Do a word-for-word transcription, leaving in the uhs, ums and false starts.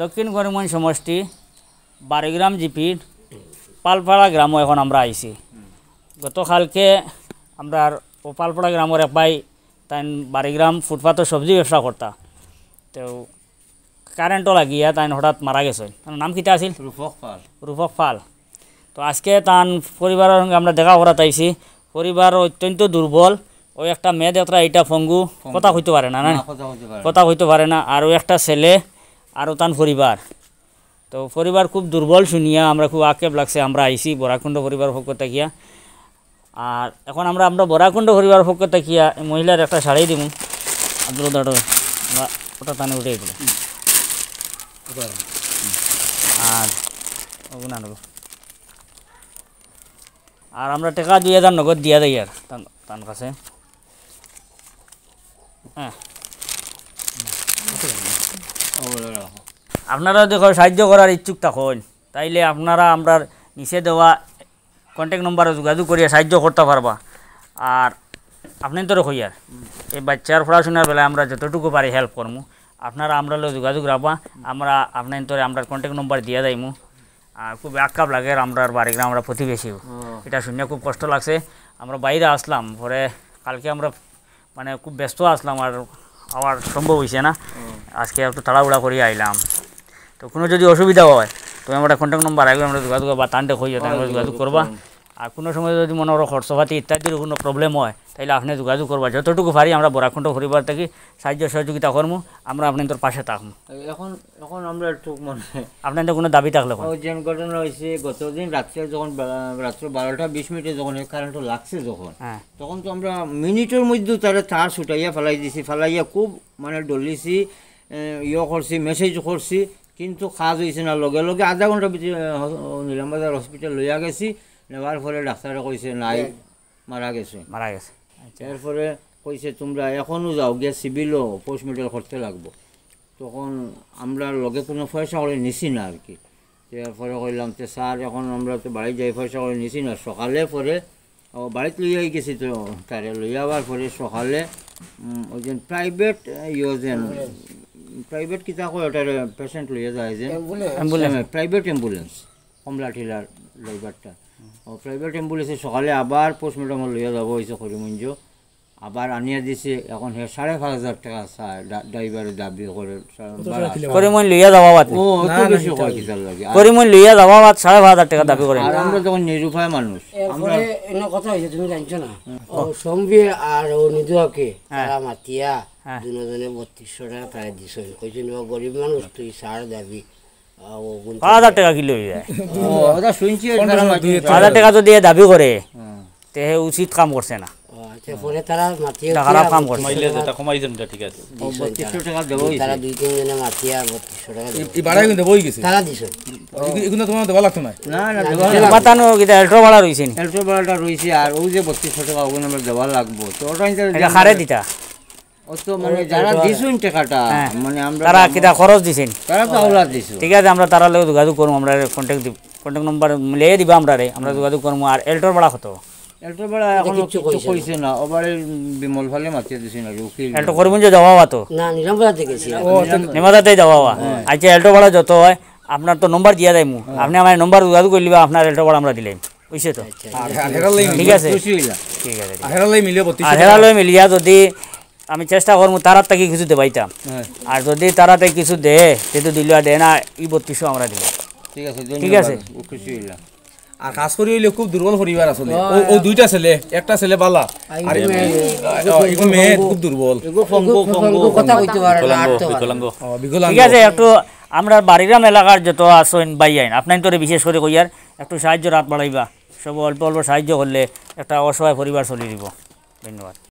দক্ষিণ করিমগঞ্জ সমষ্টি বারোগ্রাম জিপির পালপাড়া গ্রামো এখন আমরা আইছি। গতকালকে আমরার অউ পালপাড়া গ্রামর এক ভাই তাইন বারোগ্রাম ফুটপাতো সবজি ব্যবসা করতা, তো কারেন্টো লাগিয়া তাইন হঠাৎ মারা গেছইন। তান নাম কিতা আছিল? রূপক পাল। রূপক পাল। তো আজকে তান পরিবারর সঙ্গে আমরা দেখা করাত আইছি। পরিবার অত্যন্ত দুর্বল। অউ একটা মেয়ে দেখরা, ইটা পঙ্গু, পঙ্গু। কথা কইতো পারে না, না? না, কথা কইতো পারে না। কথা কইতো পারে না। আর অউ একটা ছেলে, আর অউ তান পরিবার। তো পরিবার খুব দুর্বল শুনিয়া আমরা খুব আক্ষেপ লাগছে। আমরা আইছি বরাকুণ্ড পরিবার পক্ষ থাকিয়া। আর এখন আমরা, আমরা বরাকুণ্ড পরিবার পক্ষ থাকিয়া এই মহিলার একটা শাড়ি দিমু। আব্দুল দাঁড়ো, ওটা তানে উঠে দিলে। আর ওগুলো আনবো। আর আমরা টেকা দুই হাজার নগদ দিয়া দেই আর তান, তান কাছে। হ্যাঁ। আপনারা যদি কেউ সাহায্য করার ইচ্ছুক থাকইন, তাইলে আপনারা আমরার নিচে দেওয়া contact number-ও যোগাযোগ করিয়া সাহায্য করতা পারবা। আর আপনাইনতরে কইয়ার, এই বাচ্চার পড়াশোনার বেলায় আমরা যতটুকু পারি help করমু। আপনারা আমরার লগে যোগাযোগ রাখবা, আমরা আপনাইনতরে আমরার contact number দিয়া যাইমু। আর খুব আক্ষেপ লাগের, আমরার বারোগ্রাম, আমরা প্রতিবেশী। হুম। ইটা শুনিয়া খুব কষ্ট লাগছে। আমরা বাইরে আসলাম, পরে কালকে আমরা মানে খুব ব্যস্ত আসলাম, আর আওয়ার সম্ভব অইছে না। হুম। আজকে একটু তাড়াহুড়া করি আইলাম। তো কুনু যদি অসুবিধা অয়, তুমি আমরার contact number আইবো, আমরা যোগাযোগ বা তানরে কইও, তানরে যোগাযোগ করবা। হুম। আর কুনু সময় যদি মনো করো খরচপাতি ইত্যাদির কুনু problem অয়, তাইলে আপনে যোগাযোগ করবা। যতটুকু পারি আমরা বরাকুণ্ড পরিবার থাকি সাহায্য সহযোগিতা করমু, আমরা আপনাইনতর পাশে থাকমু। এখন, এখন আমরা একটু মানে আপনাইনতর কুনু দাবি থাকলে কইন। ওই যে ঘটনা অইছে, গত দিন রাত্রে যখন বা-, রাত্র বারোটা বিশ মিনিটে যখন এই কারেন্ট লাগছে যখন, হ্যাঁ। তখন তো আমরা মিনিটর মধ্যে তারে তার ছুটাইয়া ফালাই দিছি, ফালাইয়া খুব মানে ডলিছি, এ, ইয়ে করছি, message করছি, কিন্তু কাজ অইছে না। লগে লগে আধা ঘন্টার ভিতরে, এ, হস-, নিলাম বাজার hospital লইয়া গেছি, নেওয়ার পরে ডাক্তারে কইছে নাই, মারা গেছে। মারা গেছে। আচ্ছা। এরপরে কইছে, "তোমরা এখনো যাও, গিয়া সিভিলও postmortem করতে লাগবো।" তখন আমরা লগে কুনু পয়সা করি নিছি না আর কি। এরপরে কইলাম, "তে স্যার, এখন আমরা তো বাড়ি যাই, পয়সা করি নিছি না।" সকালে পরে, ও, বাড়িত লইয়া গেছি তো, তারে লইয়া আবার পরে সকালে, উম, ওই যে private, এ, ইয়ে যেন, private কিতা কয় ওটারে, patient লইয়া যায় যে? Ambulance। Ambulance। হ্যাঁ, private ambulance। কমলা টিলার ড্রাইভারটা। ও, private ambulance-এ সকালে আবার postmortem লইয়া যাওয়া অইছে করিমগঞ্জ। আবার আনিয়া দিছে, এখন হে সাড়ে পাঁচ হাজার টেকা চায়, ডা-, ড্রাইভারে দাবি করে, সা-, কত ভাড়া। টাকা কিলো? করিমগঞ্জ লইয়া যাওয়া বাদ নি? ও, অত না, না, বেশি এটা কয় কিতার লাগি? আর করিমগঞ্জ লইয়া যাওয়া বাদ সাড়ে পাঁচ হাজার টেকা দাবি করে। আর আমরা যখন নিরুপায় মানুষ, আমরা এরপরে এনে কথা অইছে, তুমি জানছো না? হুম। ও, সম্বি আর ও নিদুয়াকে, হ্যাঁ। তারা মাতিয়া, হ্যাঁ। দুজনে বত্রিশশো টাকা তারা দিছইন। কইছইন, "ও গরিব মানুষ, তুই ছাড় দাবি।" আ, ও গুনতে পাঁচ হাজার টেকা কিলো অইযায়। ও, ওটা শুনছি, ওটা পনেরোশো, দুই হাজার। পাঁচ হাজার টেকা যদি এ দাবি করে, হুম। তে হে উচিত কাম করছে না। ও, আচ্ছা, পরে তারা মাতিয়ে এটা খারাপ কাম করছে। কমাইলে যেটা কমাইছেন, এটা ঠিক আছে। ও, বত্রিশশো টাকা দেওয়া অইছে। তারা দুই তিনজনে মাতিয়া বত্রিশশো টাকা এই, দিছে। এই ভাড়া কিন্তু বই গেছে। তারা দিছে। ও, এগু-, এগুলো তোমার দেওয়া লাগতো না। না, না, না, দেওয়া দিছে। লাগতো। মাতানো কিতা এল্টো ভাড়া রইছে নি? এল্টো ভাড়াটা রইছে, আর ওই যে বত্রিশশো টাকা ওগুলো আমরা দেওয়া লাগবো। তো ওটা ইন্টারেস্ট এটা দিয়ে খারে আমরা দিতা? অত মানে এটা যারা এটা দিছইন টেকাটা, হ্যাঁ। মানে আমরা তারা আমরা কিতা খরচ দিছইন? তারা তো আওলা দিছইন। ঠিক আছে, আমরা তারার লগে যোগাযোগ করমু, আমরা contact দিব, contact number মিলিয়ে দিবা আমরারে, আমরা যোগাযোগ করমু। আর এল্টোর ভাড়া কত? এল্টোর ভাড়া এটা এখনো কিচ্ছু কিচ্ছু কইছে না। কইছে না, ওবারে বিমল ফালে মাতিয়ে দিছইন আর উকিল। এল্টো করিমগঞ্জ যাওয়া তো? না, নিলাম বাজার থেকে গেছি। ও, আচ্ছা। নিলাম বাজার থেকে যাওয়া। হ্যাঁ। আচ্ছা, এল্টো ভাড়া যত হয়, আপনার তো নম্বর দিয়া যাইমু। হ্যাঁ। আপনি আমার নম্বর যোগাযোগ করে লিবা, আপনার এল্টো ভাড়া আমরা দিলাম। বুঝছে তো? আচ্ছা, আর আচ্ছা। হেরালাই ঠিক আছে। খুশি হইলা। ঠিক আছে, ঠিক আছে। আর হেরালাই মিলিয়ে বত্রিশশো আর হেরালাই মিলিয়া যদি আমি চেষ্টা করমু তারার থাকি কিছু দেবাইতাম। হ্যাঁ। আর যদি তারা থাকি কিছু দে, যদি দিলুয়া দে না, ই বত্রিশশো আমরা দিলাম। ঠিক আছে, ঠিক আছে। ধন্যবাদ, খুশি হইলাম। আর খাস করি অইলে খুব দুর্বল পরিবার আসলে। ও, ও, ও দুইটা ছেলে, একটা ছেলে বালা, আর আর ইগু মেয়ে, আ, আ, ইগু মেয়ে পঙ্গু। খুব দুর্বল। ইগু পঙ্গু, ইগু পঙ্গু, পঙ্গু, কথা কইতে পারে না, বিকলাঙ্গ, আটতে পারে না। বিকলাঙ্গ। ও, বিকলাঙ্গ। ঠিক আছে, একটু আমরার বাড়ির এলাকার যত আছইন ভাইয়াইন, আপনাইনতরে বিশেষ করি কইয়ার, একটু সাহায্য রাত বাড়াইবা, সব অল্প অল্প সাহায্য করলে একটা অসহায় পরিবার চলি দিব। ধন্যবাদ।